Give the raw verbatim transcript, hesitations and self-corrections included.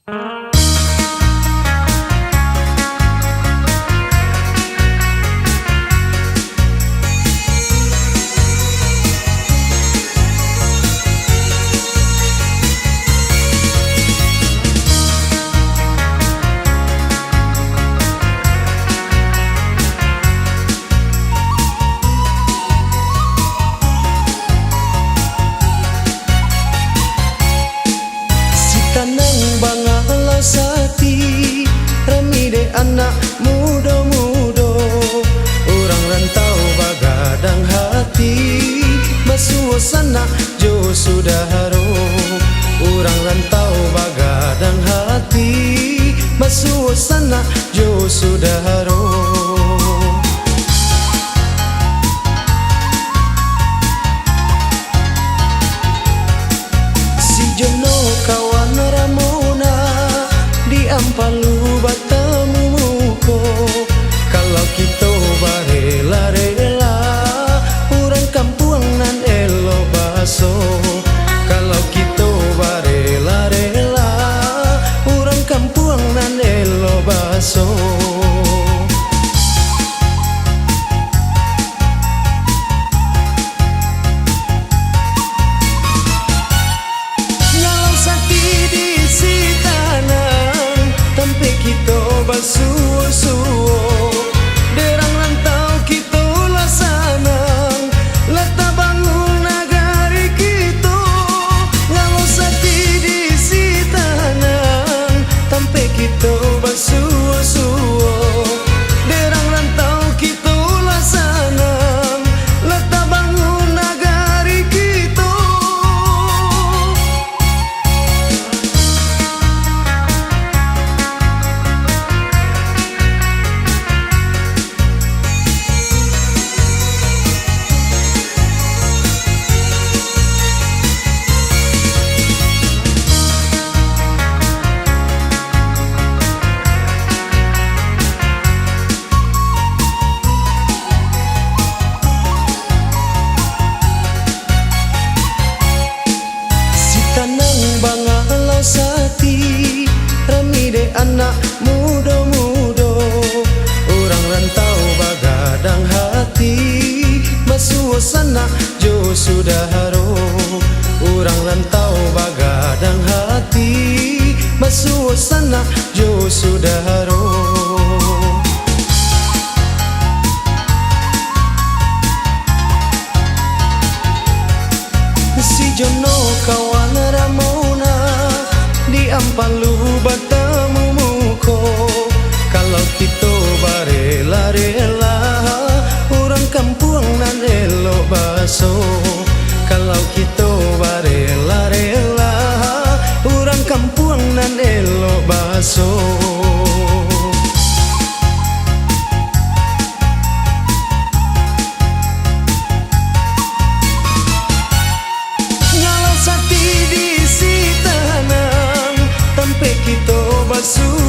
Si tanang bangah lau sati, rami dek anak mudo-mudo. Urang rantau bagadang hati, basuo sanak jo sudaro. Urang rantau bagadang hati, basuo sanak jo sudaro. Si Jono kawan Ramona, di Ampalu batamu muko. Kalau kito barela-rela, urang kampuang nan elok baso. Kalau kito barela-rela, urang kampuang nan elok baso. Nyalau sati di sitanang, tampek kito basuo-suo. Derang rantau kito lah sanang, lah tabangun nagari kito. Nyalau sati di sitanang, tampek kito basuo-suo. Derang rantau kito lah sanang, lah tabangun nagari kito. Si tanang bangah lau sati, rami dek anak mudo-mudo. Urang rantau bagadang hati, basuo sanak jo sudaro. Urang rantau bagadang hati, basuo sanak jo sudaro. Si Jono kawan Ramona, di Ampalu batamu muko. Kalau kito barela-rela, urang kampuang nan elok baso. Kalau kito barela-rela, urang kampuang nan elok baso. Nyalau sati di sitanang, tampek kito basuo.